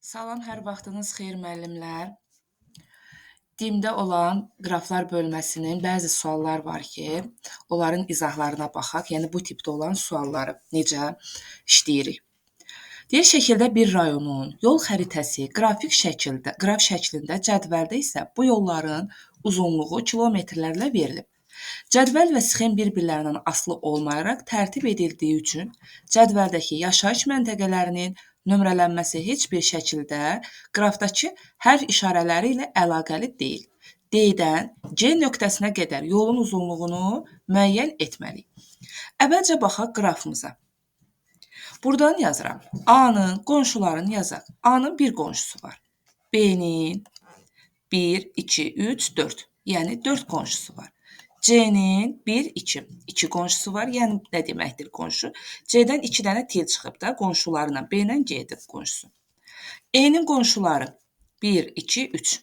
Salam, hər vaxtınız xeyir müəllimlər. DİM-də olan qraflar bölməsinin bəzi suallar var ki, onların izahlarına baxaq. Yəni bu tipdə olan sualları necə işləyirik. Deyir, şəkildə bir rayonun yol xəritəsi qrafik şəkildə, qraf şəklində cədvəldə isə bu yolların uzunluğu kilometrlərlə verilib. Cədvəl və sxem bir-birlərindən asılı olmayaraq tərtib edildiyi üçün cədvəldəki yaşayış məntəqələrinin nömrələnməsi heç bir şəkildə qrafdakı hərf işarələri ilə əlaqəli deyil. D-dən C nöqtəsinə qədər yolun uzunluğunu müəyyən etməliyik. Əvvəlcə baxaq qrafımıza. Buradan yazıram. A-nın qonşularını yazaq. A-nın bir qonşusu var. B-nin 1, 2, 3, 4. Yəni 4 qonşusu var. C-nin 1, 2. 2 qonşusu var. Yəni nə deməkdir qonşu? C-dən 2 dənə til çıxıb da qonşularına. B-lə C-dir qonşusu. E-nin qonşuları 1, 2, 3.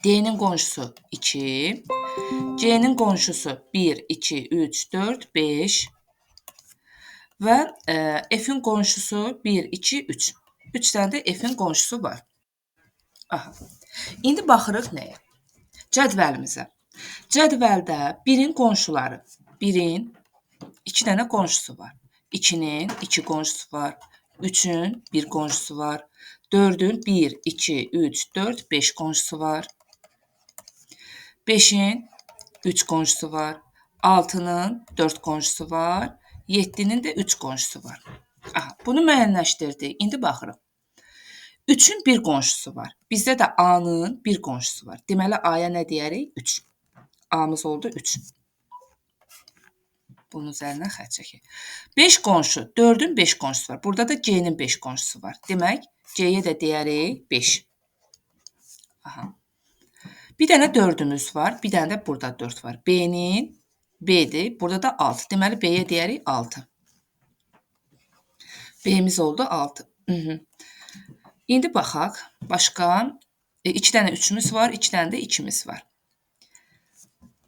D-nin qonşusu 2. C-nin qonşusu 1, 2, 3, 4, 5. Və F-in qonşusu 1, 2, 3. 3 dənə də F-in qonşusu var. Aha. İndi baxırıq nəyə? Cədvəlimizə. Cədvəldə 1-in qonşuları, 1-in 2 dənə qonşusu var, 2-nin 2 qonşusu var, 3-ün 1 qonşusu var, 4-ün 1, 2, 3, 4, 5 qonşusu var, 5-in 3 qonşusu var, 6-nın 4 qonşusu var, 7-nin də 3 qonşusu var. Aha, bunu müəyyənləşdirdik. İndi baxırıq. 3-ün 1 qonşusu var. Bizdə də A-nın 1 qonşusu var. Deməli, A-ya nə deyərik? 3. A-mız oldu 3. Bunun üzərinə xətt çəkək. 5 qonşu, 4-ün 5 qonşusu var. Burada da C-nin 5 qonşusu var. Demək, C-yə də deyərik 5. Aha. Bir dənə 4-ümüz var, bir dənə də burada 4 var. B-nin B-dir, burada da 6. Deməli, B-yə deyərik 6. B-miz oldu 6. İndi baxaq, başqa 2 dənə 3-ümüz var, 2 dənə də 2-miz var.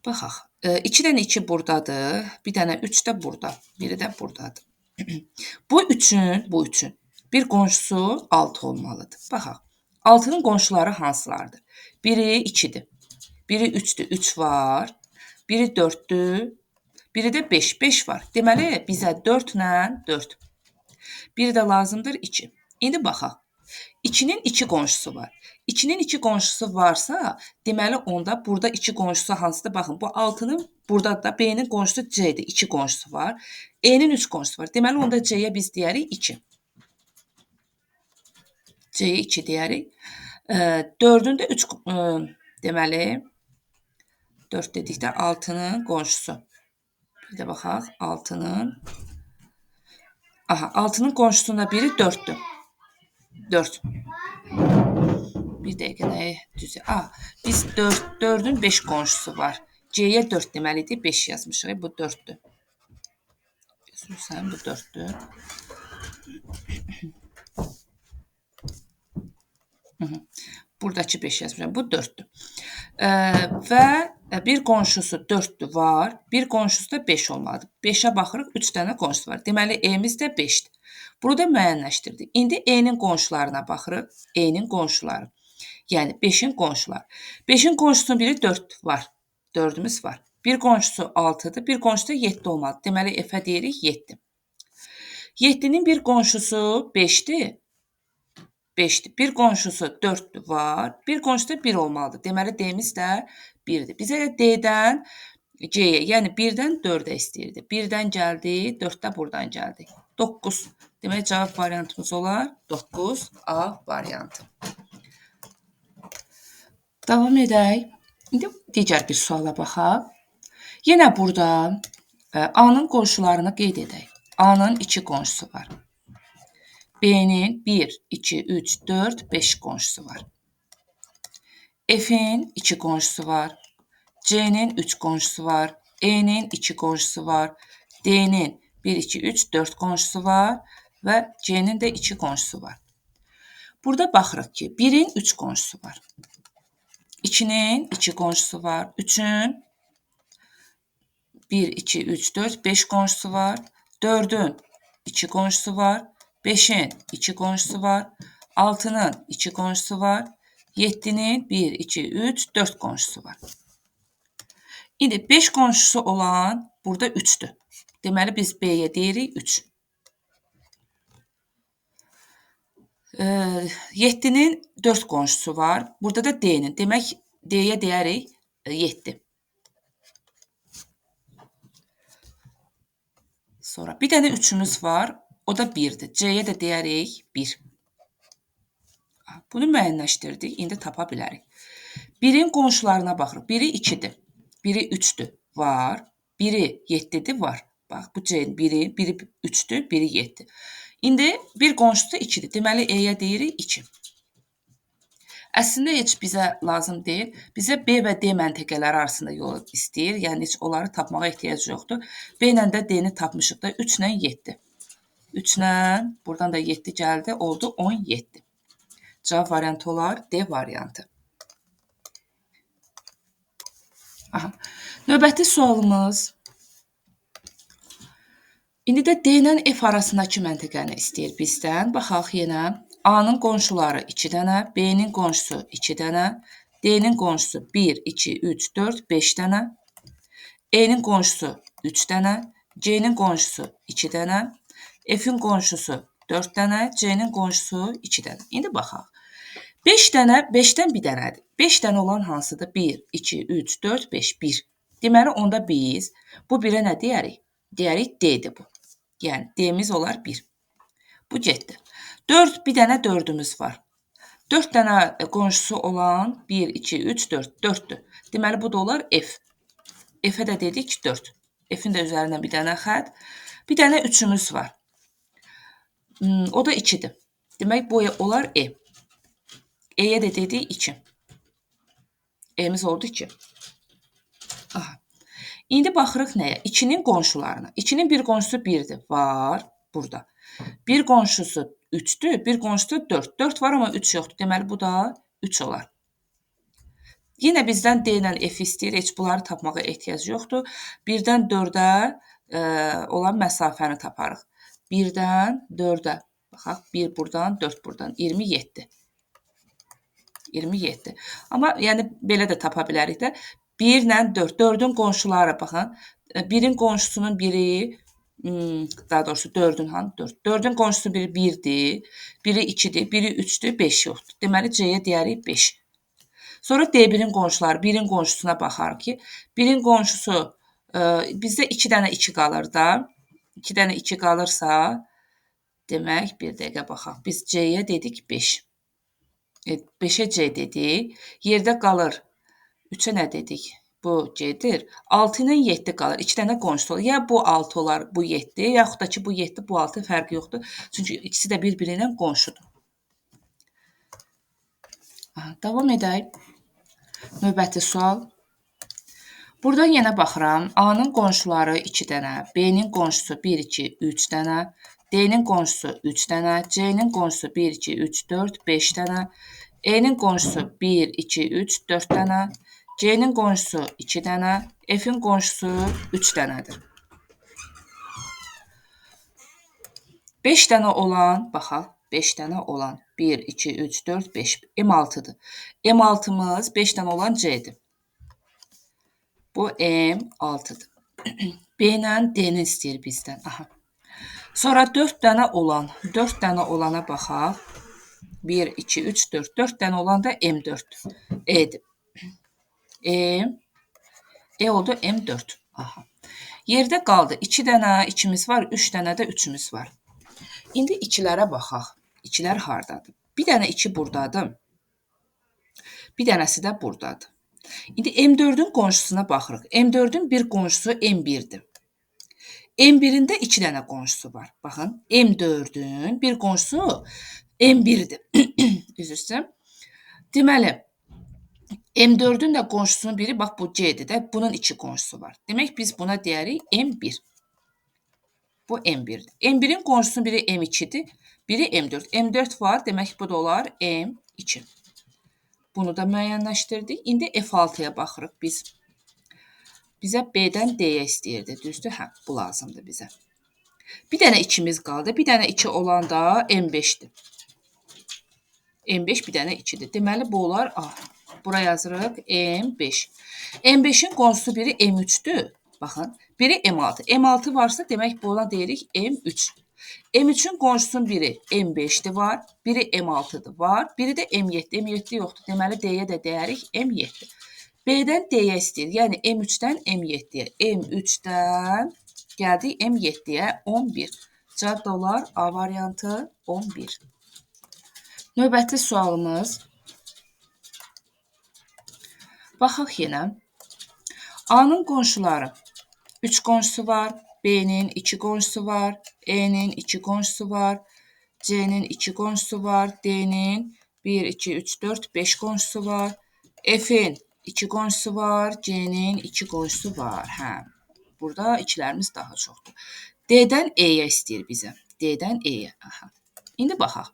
Baxaq, 2 dənə 2 buradadır, bir dənə 3 də burada, biri də buradadır. Bu üçün bir qonşusu 6 olmalıdır. Baxaq, 6-nın qonşuları hansılardır? Biri 2-dir, biri 3-dür, 3 var, biri 4-dür, biri də 5, 5 var. Deməli, bizə 4 ilə 4, biri də lazımdır 2. İndi baxaq. 2-nin 2 qonşusu var. 2-nin 2 qonşusu varsa, deməli onda burada 2 qonşusu hansıdır? Baxın, bu 6-nın burada da B-nin qonşusu C-dir. 2 qonşusu var. E-nin 3 qonşusu var. Deməli onda C-yə biz deyərik 2. C-yə 2 deyərik. 4-ün də 3, deməli 4 dedikdə 6-nın qonşusu. Bir də baxaq, 6-nın. Aha, 6-nın qonşusunda biri 4-dür. 4. Bir dəqiqə nəyi düzə. Biz 4-ün 5 qonşusu var. C-yə 4 deməli idi, 5 yazmışıq. Bu 4-dür. Üzrsən, bu 4-dür. Buradakı 5 yazmışam. Bu 4-dür. Və bir qonşusu 4-dür var, bir qonşusu da 5 olmalıdır. 5-ə baxırıq, 3 dənə qonşusu var. Deməli, E-miz də 5-dir. Bunu da müəyyənləşdirdik. İndi E-nin qonşularına baxırıq. E-nin qonşuları. Yəni 5-in qonşuları. 5-in qonşusunun biri 4 var. 4-ümüz var. Bir qonşusu 6-dır, bir qonşusu da 7 olmalıdır. Deməli, F-ə deyirik 7. 7-nin bir qonşusu 5-dir. 5-dir. Bir qonşusu 4 var, bir qonşusu da 1 olmalıdır. Deməli, D-miz də 1-dir. Bizə də D-dən C-yə, yəni 1-dən 4-ə istəyirdi. 1-dən gəldi, 4 də buradan gəldi. 9. Demək, cavab variantımız olar 9 A variantı. Davam edək. İndi digər bir suala baxaq. Yenə burada A-nın qonşularını qeyd edək. A-nın 2 qonşusu var. B-nin 1, 2, 3, 4, 5 qonşusu var. F-in 2 qonşusu var. C-nin 3 qonşusu var. E-nin 2 qonşusu var. D-nin 1, 2, 3, 4 qonşusu var və C-nin də 2 qonşusu var. Burada baxırıq ki, 1-in 3 qonşusu var. 2-nin 2 qonşusu var. 3-ün 1, 2, 3, 4, 5 qonşusu var. 4-ün 2 qonşusu var. 5-in 2 qonşusu var. 6-nın 2 qonşusu var. 7-nin 1, 2, 3, 4 qonşusu var. İndi 5 qonşusu olan burada 3-dür. Deməli, biz B-yə deyirik 3. 7-nin 4 qonşusu var. Burada da D-nin. Demək, D-yə deyərik 7. Sonra bir dənə 3-ümüz var. O da 1-dir. C-yə də deyərik 1. Bunu müəyyənləşdirdik. İndi tapa bilərik. 1-in qonşularına baxırıq. Biri 2-dir. Biri 3-dür. Var. Biri 7-dir. Var. Bax, bu C-nin biri 3-dür, biri 7. İndi bir qonşusu 2-dir. Deməli, E-yə deyirik 2. Əslində, heç bizə lazım deyil. Bizə B və D məntəqələri arasında yol istəyir. Yəni, heç onları tapmağa ehtiyac yoxdur. B ilə də D-ni tapmışıq da 3 ilə 7. 3 ilə, buradan da 7 gəldi, oldu 17. Cavab variantı olar D variantı. Aha. Növbəti sualımız. İndi də D ilə F arasındakı məntəqəni istəyir bizdən. Baxaq yenə. A-nın qonşuları 2 dənə, B-nin qonşusu 2 dənə, D-nin qonşusu 1, 2, 3, 4, 5 dənə, E-nin qonşusu 3 dənə, C-nin qonşusu 2 dənə, F-in qonşusu 4 dənə, C-nin qonşusu 2 dənə. İndi baxaq. 5 dənə, 5-dən bir dənədir. 5 dənə olan hansıdır? 1, 2, 3, 4, 5, 1. Deməli, onda biz bu 1-ə nə deyərik? Deyərik D-dir bu. Yəni, D-miz olar 1. Bu getdi. 4, bir dənə 4-ümüz var. 4 dənə qonşusu olan 1, 2, 3, 4. 4-dür. Deməli, bu da olar F. F-ə də dedik 4. F-in də üzərindən bir dənə xətt. Bir dənə 3-ümüz var. O da 2-dir. Demək, bu olar E. E-yə də dedik 2. E-miz oldu 2. Aha. İndi baxırıq nəyə? 2-nin qonşularına. 2-nin bir qonşusu 1-dir. Var burada. Bir qonşusu 3-dür, bir qonşusu 4. 4 var, amma 3 yoxdur. Deməli, bu da 3 olar. Yenə bizdən D ilə F istəyir. Heç bunları tapmağa ehtiyac yoxdur. 1-dən 4-ə olan məsafəni taparıq. 1-dən 4-ə. Baxaq, 1 buradan, 4 buradan. 27. 27. Amma yəni, belə də tapa bilərik də. 1 ilə 4. 4-ün qonşuları, baxın. 1-in qonşusunun biri, daha doğrusu 4-ün hanı? 4. 4-ün qonşusunun biri 1-dir, biri 2-dir, biri 3-dür, 5 yoxdur. Deməli, C-yə deyərik 5. Sonra D1-in qonşuları, 1-in qonşusuna baxarıq ki, 1-in qonşusu, bizdə 2 dənə 2 qalır da. 2 dənə 2 qalırsa, demək, bir dəqiqə baxaq. Biz C-yə dedik 5. 5-ə C dedik. Yerdə qalır. 3-ə nə dedik? Bu gedir. 6 ilə 7 qalır. 2 dənə qonşusu olur. Ya bu 6 olar, bu 7, yaxud da ki, bu 7, bu 6 fərqi yoxdur. Çünki ikisi də bir-biri ilə qonşudur. Aha, davam edək. Növbəti sual. Buradan yenə baxıram. A-nın qonşuları 2 dənə, B-nin qonşusu 1, 2, 3 dənə, D-nin qonşusu 3 dənə, C-nin qonşusu 1, 2, 3, 4, 5 dənə, E-nin qonşusu 1, 2, 3, 4 dənə, C-nin qonşusu 2 dənə, F-in qonşusu 3 dənədir. 5 dənə olan, baxaq, 5 dənə olan 1, 2, 3, 4, 5, M6-dır. M6-mız 5 dənə olan C-dir. Bu M6-dır. B ilə D-ni istəyir bizdən. Aha. Sonra 4 dənə olan, 4 dənə olana baxaq. 1, 2, 3, 4. 4 dənə olan da M4. E-dir. E oldu M4. Aha. Yerdə qaldı. 2 dənə 2-miz var, 3 dənə də 3-ümüz var. İndi 2-lərə baxaq. 2-lər hardadır? Bir dənə 2 buradadır. Bir dənəsi də buradadır. İndi M4-ün qonşusuna baxırıq. M4-ün bir qonşusu M1-dir. M1-in də 2 dənə qonşusu var. Baxın, M4-ün bir qonşusu M1-dir. Üzr istəyirəm. Deməli, M4-ün də qonşusunun biri, bax bu C-dir də, bunun 2 qonşusu var. Demək, biz buna deyərik M1. Bu M1-dir. M1-in qonşusunun biri M2-dir, biri M4. M4 var, demək bu da olar M2. Bunu da müəyyənləşdirdik. İndi F6-ya baxırıq biz. Bizə B-dən D-yə istəyirdi, düzdür? Hə, bu lazımdır bizə. Bir dənə 2-miz qaldı. Bir dənə 2 olan da M5-dir. M5 bir dənə 2-dir. Deməli, bu olar A. Bura yazırıq M5. M5-in qonşusu biri M3-dür. Baxın, biri M6. M6 varsa, demək buna deyirik M3. M3-ün qonşusunun biri M5-dir var, biri M6-dır var, biri də M7. M7 yoxdur. Deməli, D-yə də deyərik M7. B-dən D-yə istəyir. Yəni, M3-dən M7-yə. M3-dən gəldik M7-yə 11. Cavab da olar A variantı 11. Növbəti sualımız. Baxaq yenə. A-nın qonşuları 3 qonşusu var, B-nin 2 qonşusu var, E-nin 2 qonşusu var, C-nin 2 qonşusu var, D-nin 1, 2, 3, 4, 5 qonşusu var, F-in 2 qonşusu var, G-nin 2 qonşusu var. Hə, burada ikilərimiz daha çoxdur. D-dən E-yə istəyir bizə. D-dən E-yə. Aha. İndi baxaq.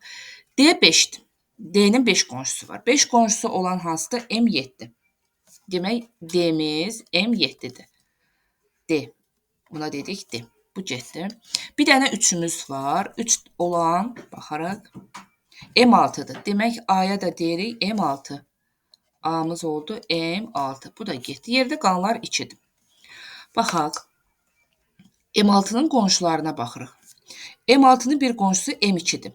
D 5-dir. D-nin 5 qonşusu var. 5 qonşusu olan hansıdır? M7. Demək, D-miz M7-dir. D. Buna dedik D. Bu getdi. Bir dənə 3-ümüz var. 3 olan, baxaraq, M6-dır. Demək, A-ya da deyirik M6. A-mız oldu M6. Bu da getdi. Yerdə qalanlar 2-dir. Baxaq. M6-nın qonşularına baxırıq. M6-nın bir qonşusu M2-dir.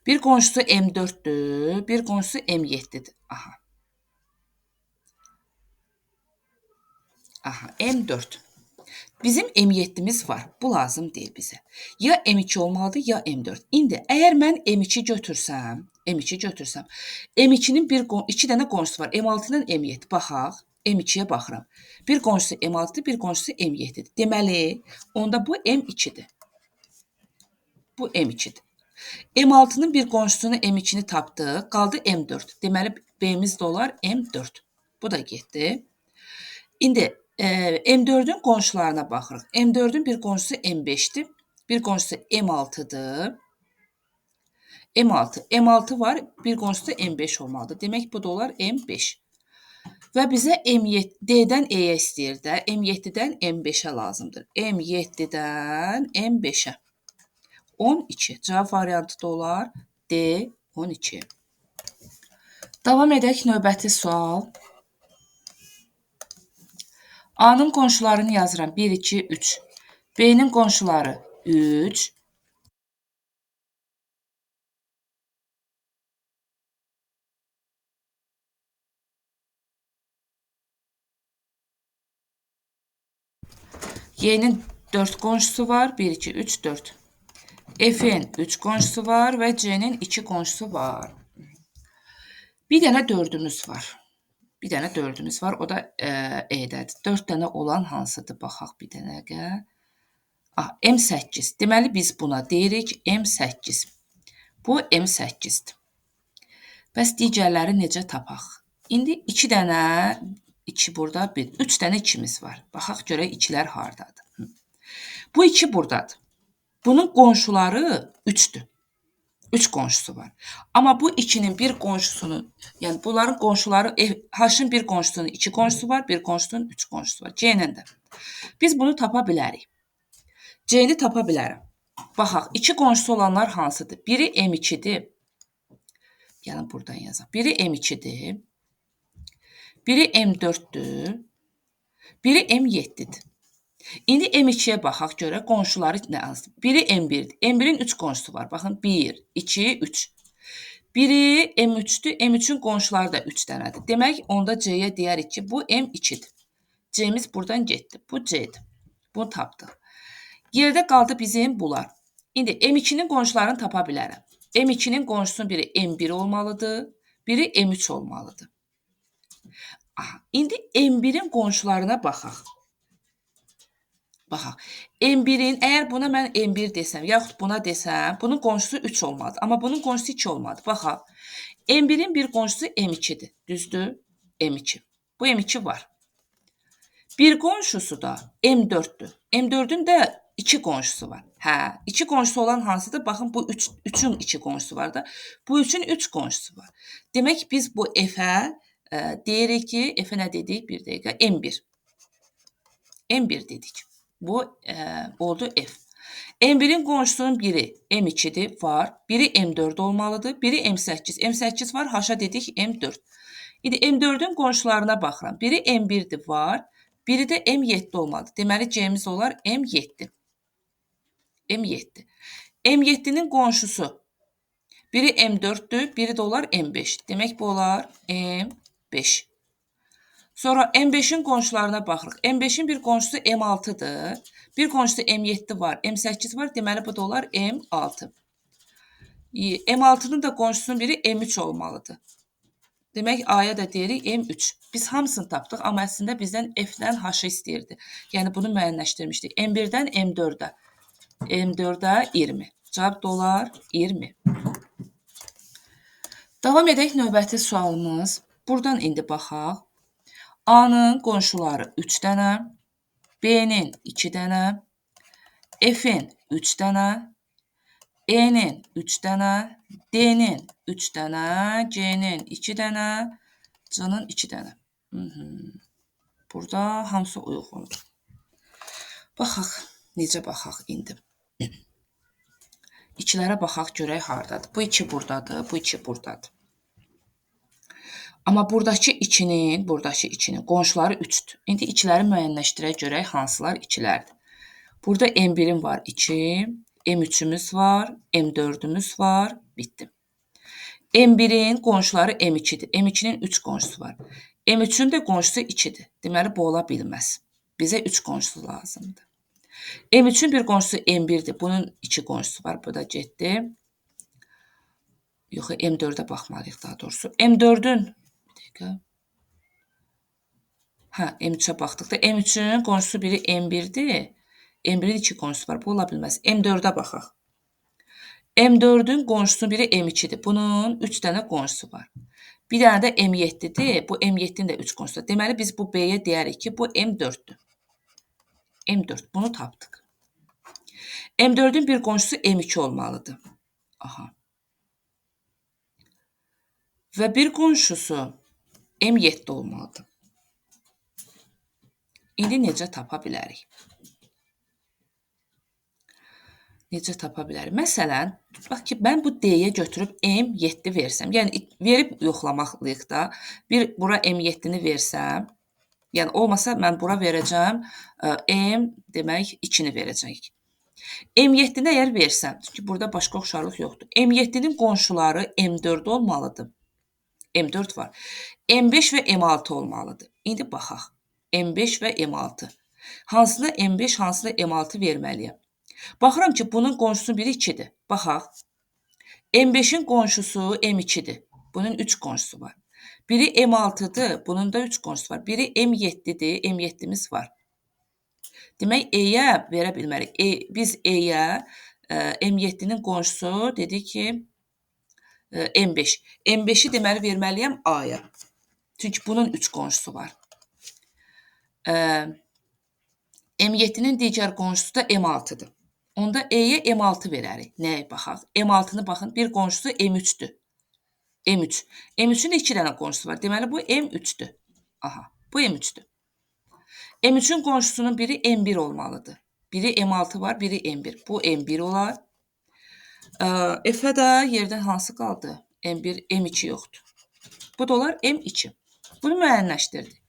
Bir qonşusu M4-dür. Bir qonşusu M7-dir. Aha. Aha, M4. Bizim M7-miz var. Bu lazım deyil bizə. Ya M2 olmalıdır, ya M4. İndi əgər mən M2 götürsəm, M2-nin iki dənə qonşusu var. M6 ilə M7. Baxaq, M2-yə baxıram. Bir qonşusu M6-dır, bir qonşusu M7-dir. Deməli, onda bu M2-dir. Bu M2-dir. M6-nın bir qonşusunu M2-ni tapdıq, qaldı M4. Deməli, B-miz də olar M4. Bu da getdi. İndi M4-ün qonşularına baxırıq. M4-ün bir qonşusu M5-dir, bir qonşusu M6-dır. M6. M6 var, bir qonşusu M5 olmalıdır. Demək, bu da olar M5. Və bizə D-dən E-yə istəyir də, M7-dən M5-ə lazımdır. M7-dən M5-ə. 12. Cavab variantı da olar D, 12. Davam edək növbəti sual. A-nın qonşularını yazıram. 1, 2, 3. B-nin qonşuları 3. Y-nin 4 qonşusu var. 1, 2, 3, 4. F-in 3 qonşusu var və C-nin 2 qonşusu var. Bir dənə 4-ümüz var. Bir dənə 4-ümüz var, o da E-dədir. 4 dənə olan hansıdır? Baxaq bir dənəqə. Ah, M8. Deməli, biz buna deyirik M8. Bu M8-dir. Bəs digərləri necə tapaq? İndi 2 dənə, 2 burada, 1, 3 dənə 2-miz var. Baxaq görək 2-lər hardadır. Bu 2 buradadır. Bunun qonşuları 3-dür. 3 qonşusu var. Amma bu 2-nin bir qonşusunun, yəni bunların qonşuları, H-ın bir qonşusunun 2 qonşusu var, bir qonşusunun 3 qonşusu var. C-nin də. Biz bunu tapa bilərik. C-ni tapa bilərəm. Baxaq, 2 qonşusu olanlar hansıdır? Biri M2-dir. Yəni buradan yazaq. Biri M2-dir. Biri M4-dür. Biri M7-dir. İndi M2-yə baxaq görək qonşuları nə hansıdır. Biri M1-dir. M1-in 3 qonşusu var. Baxın, 1, 2, 3. Biri M3-dür. M3-ün qonşuları da 3 dənədir. Demək, onda C-yə deyərik ki, bu M2-dir. C-miz buradan getdi. Bu C-dir. Bunu tapdıq. Yerdə qaldı bizim bunlar. İndi M2-nin qonşularını tapa bilərəm. M2-nin qonşusunun biri M1 olmalıdır, biri M3 olmalıdır. Aha, indi M1-in qonşularına baxaq. Baxaq, M1-in, əgər buna mən M1 desəm, yaxud buna desəm, bunun qonşusu 3 olmalıdır. Amma bunun qonşusu 2 olmalıdır. Baxaq, M1-in bir qonşusu M2-dir. Düzdür? M2. Bu M2 var. Bir qonşusu da M4-dür. M4-ün də 2 qonşusu var. Hə, 2 qonşusu olan hansıdır? Baxın, bu 3-ün 2 qonşusu var da. Bu 3-ün 3 qonşusu var. Demək, biz bu F-ə deyirik ki, F-ə nə dedik? Bir dəqiqə, M1. M1 dedik. Bu oldu F. M1-in qonşusunun biri M2-dir, var. Biri M4 olmalıdır, biri M8. M8 var, H-a dedik M4. İndi M4-ün qonşularına baxıram. Biri M1-dir, var. Biri də M7 olmalıdır. Deməli, C-miz olar M7. M7. M7-nin qonşusu biri M4-dür, biri də olar M5. Demək, bu olar M5. Sonra M5-in qonşularına baxırıq. M5-in bir qonşusu M6-dır. Bir qonşusu M7 var, M8 var. Deməli, bu da olar M6. M6-nın da qonşusunun biri M3 olmalıdır. Demək, A-ya da deyirik M3. Biz hamısını tapdıq, amma əslində bizdən F-dən H-ı istəyirdi. Yəni, bunu müəyyənləşdirmişdik. M1-dən M4-ə. M4-ə 20. Cavab da olar 20. Davam edək növbəti sualımız. Buradan indi baxaq. A-nın qonşuları 3 dənə, B-nin 2 dənə, F-in 3 dənə, E-nin 3 dənə, D-nin 3 dənə, C-nin 2 dənə, C-nin 2 dənə. Burada hamısı uyğundur. Baxaq, necə baxaq indi. İkilərə baxaq, görək hardadır. Bu 2 buradadır, bu 2 buradadır. Amma buradakı ikinin qonşuları 3-dür. İndi ikiləri müəyyənləşdirək görək hansılar ikilərdir. Burada M1-in var 2, M3-ümüz var, M4-ümüz var, bitdi. M1-in qonşuları M2-dir. M2-nin 3 qonşusu var. M3-ün də qonşusu 2-dir. Deməli, bu ola bilməz. Bizə 3 qonşusu lazımdır. M3-ün bir qonşusu M1-dir. Bunun 2 qonşusu var. Bu da getdi. Yox, M4-ə baxmalıyıq daha doğrusu. M4-ün bir dəqiqə. Hə, M3-ə baxdıqda M3-ün qonşusu biri M1-dir. M1-in 2 qonşusu var. Bu ola bilməz. M4-ə baxaq. M4-ün qonşusunun biri M2-dir. Bunun 3 dənə qonşusu var. Bir dənə də M7-dir. Bu M7-nin də 3 qonşusu var. Deməli, biz bu B-yə deyərik ki, bu M4-dür. M4. Bunu tapdıq. M4-ün bir qonşusu M2 olmalıdır. Aha. Və bir qonşusu M7 olmalıdır. İndi necə tapa bilərik? Necə tapa bilərik? Məsələn, tutaq ki, mən bu D-yə götürüb M7 versəm, yəni verib yoxlamaqlıyıq da, bir bura M7-ni versəm, yəni olmasa mən bura verəcəm, M demək 2-ni verəcəyik. M7-ni əgər versəm, çünki burada başqa oxşarlıq yoxdur. M7-nin qonşuları M4 olmalıdır. M4 var. M5 və M6 olmalıdır. İndi baxaq. M5 və M6. Hansına M5, hansına M6 verməliyəm? Baxıram ki, bunun qonşusunun biri 2-dir. Baxaq. M5-in qonşusu M2-dir. Bunun 3 qonşusu var. Biri M6-dır. Bunun da 3 qonşusu var. Biri M7-dir. M7-miz var. Demək, E-yə verə bilmərik. Biz E-yə M7-nin qonşusu dedik ki, M5. M5-i deməli verməliyəm A-ya. Çünki bunun 3 qonşusu var. M7-nin digər qonşusu da M6-dır. Onda E-yə M6 verərik. Nəyə baxaq? M6-nı baxın, bir qonşusu M3-dür. M3. M3-ün də 2 dənə qonşusu var. Deməli, bu M3-dür. Aha, bu M3-dür. M3-ün qonşusunun biri M1 olmalıdır. Biri M6 var, biri M1. Bu M1 olar. F-ə də yerdən hansı qaldı? M1, M2 yoxdur. Bu da olar M2. Bunu müəyyənləşdirdik.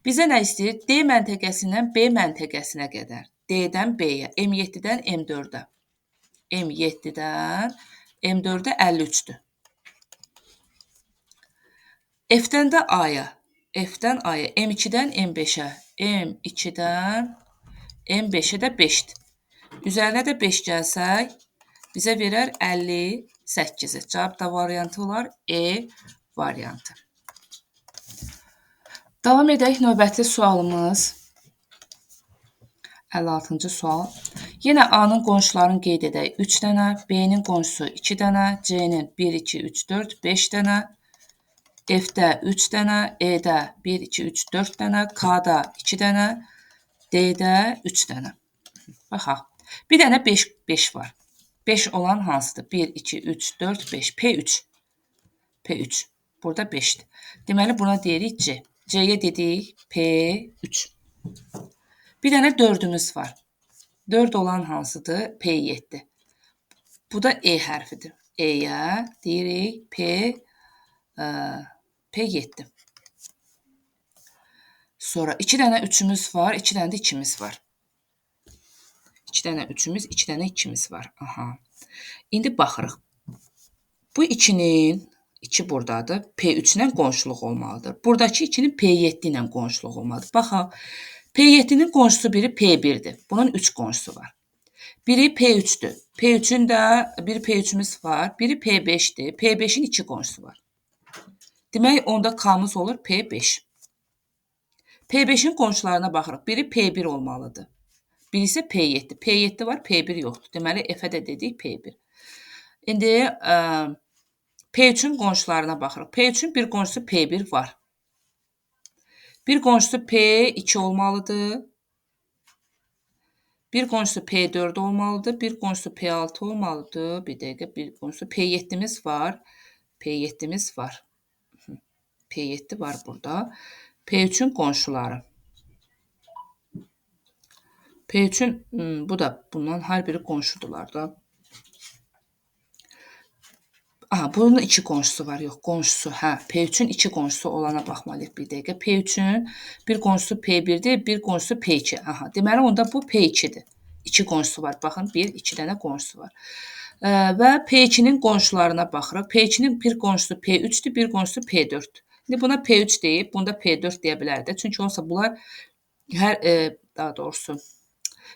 Bizə nə istəyir? D məntəqəsindən B məntəqəsinə qədər. D-dən B-yə, M7-dən M4-ə. M7-dən M4-ə 53-dür. F-dən də A-ya. F-dən A-ya, M2-dən M5-ə. M2-dən M5-ə də 5-dir. Üzərinə də 5 gəlsək, bizə verər 58-i. Cavab da variantı olar E variantı. Davam edək növbəti sualımız. 56-cı sual. Yenə A-nın qonşularını qeyd edək. 3 dənə, B-nin qonşusu 2 dənə, C-nin 1, 2, 3, 4, 5 dənə, F-də 3 dənə, E-də 1, 2, 3, 4 dənə, K-da 2 dənə, D-də 3 dənə. Baxaq. Bir dənə 5 var. 5 olan hansıdır? 1, 2, 3, 4, 5. P3. P3. Burada 5-dir. Deməli, buna deyirik C. C-yə dedik P3. Bir dənə 4-ümüz var. 4 olan hansıdır? P7. Bu da E hərfidir. E-yə deyirik P7. Sonra 2 dənə 3-ümüz var, 2 dənə də 2-miz var. 2 dənə 3-ümüz, 2 dənə 2-miz var. Aha. İndi baxırıq. Bu 2-nin, 2 buradadır, P3 ilə qonşuluq olmalıdır. Buradakı 2-nin P7 ilə qonşuluq olmalıdır. Baxaq, P7-nin qonşusu biri P1-dir. Bunun 3 qonşusu var. Biri P3-dür. P3-ün də bir P3-ümüz var, biri P5-dir. P5-in 2 qonşusu var. Demək, onda K-mız olur P5. P5-in qonşularına baxırıq. Biri P1 olmalıdır. Biri isə P7. P7 var, P1 yoxdur. Deməli, F-ə də dedik P1. İndi P3-ün qonşularına baxırıq. P3-ün bir qonşusu P1 var. Bir qonşusu P2 olmalıdır. Bir qonşusu P4 olmalıdır. Bir qonşusu P6 olmalıdır. Bir dəqiqə, bir qonşusu P7-miz var. P7-miz var. P7 var burada. P3-ün qonşuları. P3-ün, bu da bundan hər biri qonşudurlar da. Aha, bunun 2 qonşusu var. Yox, qonşusu, hə. P3-ün 2 qonşusu olana baxmalıyıq bir dəqiqə. P3-ün bir qonşusu P1-dir, bir qonşusu P2. Aha, deməli, onda bu P2-dir. 2 qonşusu var. Baxın, 1, 2 dənə qonşusu var. Və P2-nin qonşularına baxırıq. P2-nin bir qonşusu P3-dür, bir qonşusu P4-dür. İndi buna P3 deyib, bunda P4 deyə bilərdik. Çünki onsa bunlar hər, daha doğrusu,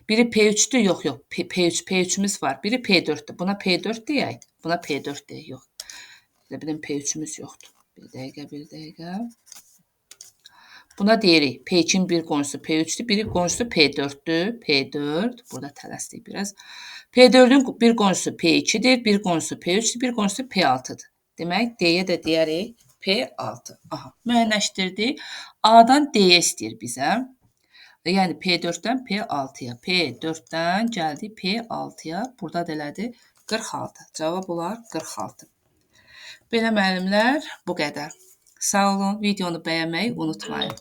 biri P3-dür, yox, yox, P3, P3-ümüz var. Biri P4-dür. Buna P4 deyək, buna P4 deyək, yox. Elə bilin, P3-ümüz yoxdur. Bir dəqiqə, bir dəqiqə. Buna deyirik, P2-nin bir qonşusu P3-dür, biri qonşusu P4-dür. P4, burada tələsdik biraz. P4-ün bir qonşusu P2-dir, bir qonşusu P3-dür, bir qonşusu P6-dır. Demək, D-yə də deyərik P6. Aha, müəyyənləşdirdik. A-dan D-yə istəyir bizə. Yəni, P4-dən P6-ya. P4-dən gəldik P6-ya. Burada da elədi 46. Cavab olar 46. Belə müəllimlər, bu qədər. Sağ olun. Videonu bəyənməyi unutmayın.